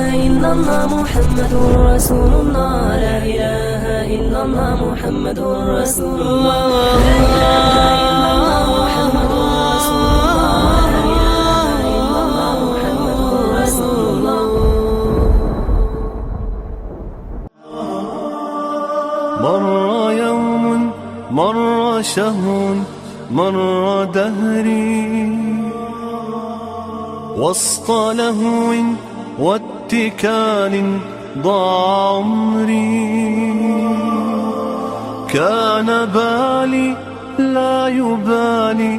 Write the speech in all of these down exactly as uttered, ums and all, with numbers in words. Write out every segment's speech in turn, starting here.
إلا الله محمد رسول الله، لا إله إلا الله محمد رسول الله، لا إله إلا الله محمد رسول الله، لا إله إلا الله محمد رسول الله. مر يوم، مر شهر، مر دهري، وسط لهو واتكال ضاع عمري. كان بالي لا يبالي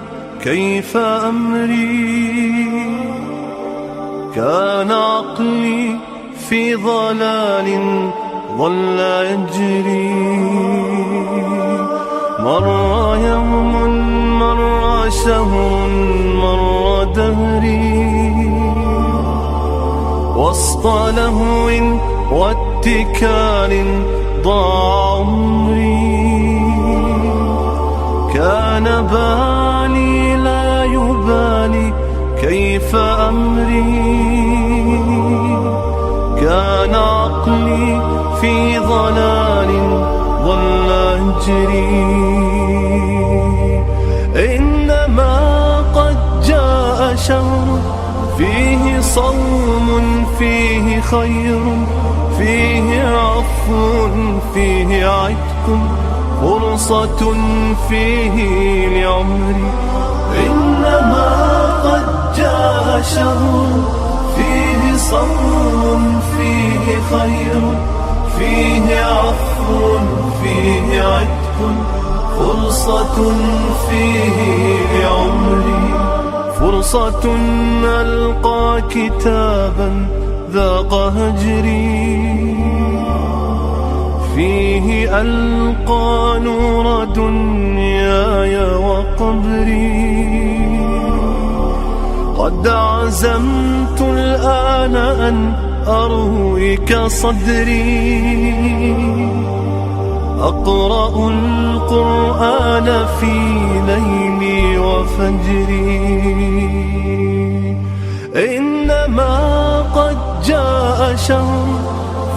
كيف أمري، كان عقلي في ضلال ظل يجري. مر يوم، مر شهر، مر دهري، وسط لهو واتكال ضاع عمري. كان بالي لا يبالي كيف أمري، كان عقلي في ضلال ظل يجري. إنما قد جاء شهر فيه صوم فيه خير فيه عفو فيه عتق، فرصة فيه لعمري. إنما قد جاء شهر فيه صوم فيه خير فيه عفو فيه عتق، فرصة فيه لعمري. فرصة ألقى كتابا ذاق هجري، فيه ألقى نور دنياي وقبري. قد عزمت الآن أن أرويك صدري، أقرأ القرآن في ليلي وفجري. إنما قد جاء شهر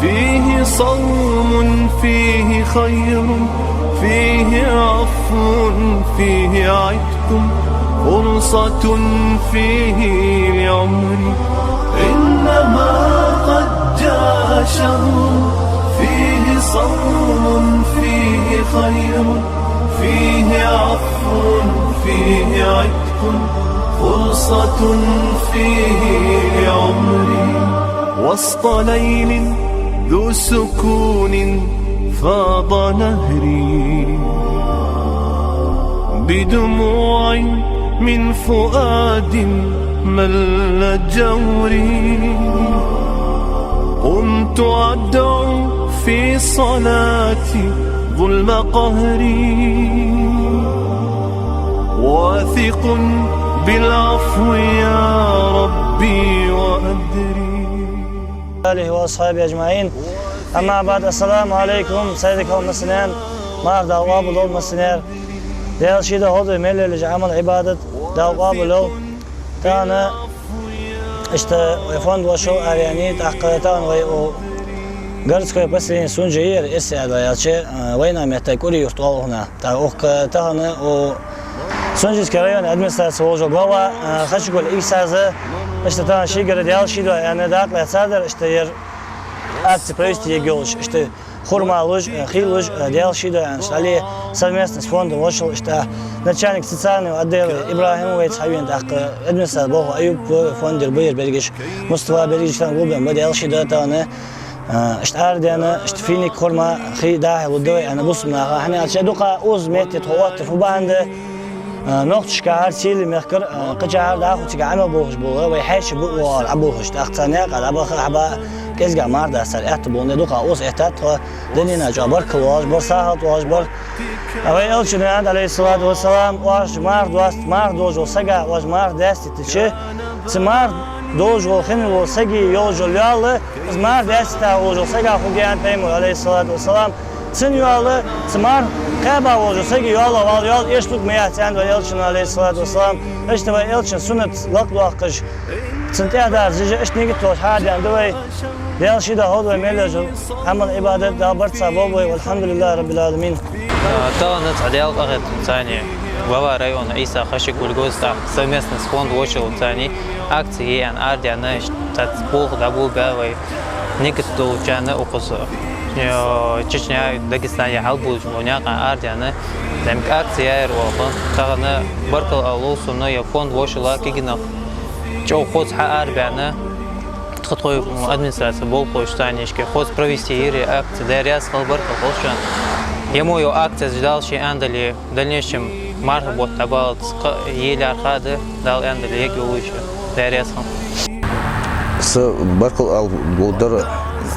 فيه صوم فيه خير فيه عفو فيه عتق، فرصة فيه لعمري. إنما قد جاء شهر فيه صوم فيه خير فيه عفو فيه عتق، فرصة فيه لعمري. وسط ليل ذو سكون فاض نهري، بدموع من فؤاد مل جوري. قمت أدعو في صلاتي ظلم قهري، واثق بالعفو يا ربي وأدري. آله وأصحابه أجمعين. أما بعد، السلام عليكم. Сайре кхел массанена, марха Дала къоабал долда массанена. Даьла ший дола хӀалда мел лелаш Ӏамал, Ӏибадат Дала къоабал йойла. Тахан иштта вай фонд вошал араяьннай, тӀаккха тахан вай укх городское поселение Сунжа яр, эссе аьлча, а, вайна метта Кури-Юрт оал укхунах. ТӀаккха укх тахан укх Сунженски района администраци волча глава, а, Хачагула Ӏийсас, иштта тахан шийгара Даьла ший дола аьнна дакъа лаьцадар, иштта ер акци провести ергйолаш, иштта хурма луш, хий луш, Даьла ший дола аьнна, али совместно с фондом вошал, иштта начальник социального отдела ИбрахӀим вайца хьавена, тӀаккха администраци болхло Аюп, фондера ба ер берригаш, Мустафа, берригаш тахан гулбенна ба, Даьла ший дола тахан, а, иштта арадаьнна, иштта финик, хурма, хий дӀа-хьа лургда вай аьнна бусалба наха, хӀана аьлча дукха укхаза метте тхо отта фу бахьан да, а, нохчашкахьара, Сели мехкара, а, кхычахьара дӀахо цига Ӏамал болхаш бола, вай хьаьший ба оалар Ӏаболхаш, тӀаккха царна юкъе дӀабаха хьаба кӀезигагӀа марха дац цар аьттув болга, дукха укхаза эттад тхо, дунен чу баркал оалаш бар, сахьат оалаш бар. А вай Элчано аьннад, عليه الصلاة والسلام, оаш марха доаст, марха долча сага оаш марха даьстийтача, цу марха долаш вола, хинна вола сага йолаш йола йоал, из марха даьстийта волча сага хургья, аьннад Пайхамара, عليه الصلاة والسلام. Цун йоал, цу марха кхаьба волча сага йоалла вала йоал эшалург ма яц, аьннад вай Элчано, عليه الصلاة والسلام. Иштта вай Элчан суннат лакхдоаккхаш, цун тӀехьа дар зижа, иштта нигат долаш хьадаьнна да вай. Даьла ший духьа хьода вай мел еш Ӏамал-Ӏибадат, Дала барт цхьа болба вай, валхьамдулиллахӀи раббил Ӏаламин. Тахан цхьа Даьла къахетам царна глава района Ӏийса Хашагульгоз тӀа совместно с фонд вошал царна акци е аьнна арадаьнна, цхьацца болх дӀаболабаь вай. Нигат долчарна укхаза, э, Чечне, Дагестане хьалбувлаш бола наькъа арадаьнна, зӀамига акци яьяр оаха. Тахан баркал ала лов сона е фонд вошала кагий нах чӀоагӀа хоза хьаарабаьнна, тха тхоай администраце болхлоша царна ишке хоза провести йир е акци. Даьла раьза хилва, баркал хилда шоана. Е мо йола акци Дала ше аьнна дале, в дальнейшем мархий бутт дӀабалац, кхы а е лаьрхӀа да, Дала аьнна дале, егьа йолуш я. Даьла раьза хилва. Са баркал ала лов дар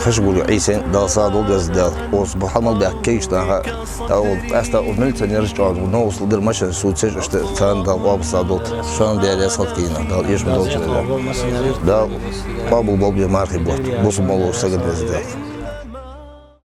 Хашагульгов Ӏийсайна, Дала сагӀа долда веза Даьла. Оцу бахьан мел баьхка кагийча наха Дала къаьстта укх милиционераш чӀоагӀа новкъостал дир, машенаш сецаш, иштта царна Дала къоабал сагӀа долда. Шоана Даьла раьза хилва кагий нах, Дала эшам долча Дала. Дала къоабал болба мархий бутт, бусалба моллагӀча сагана веза Даьла.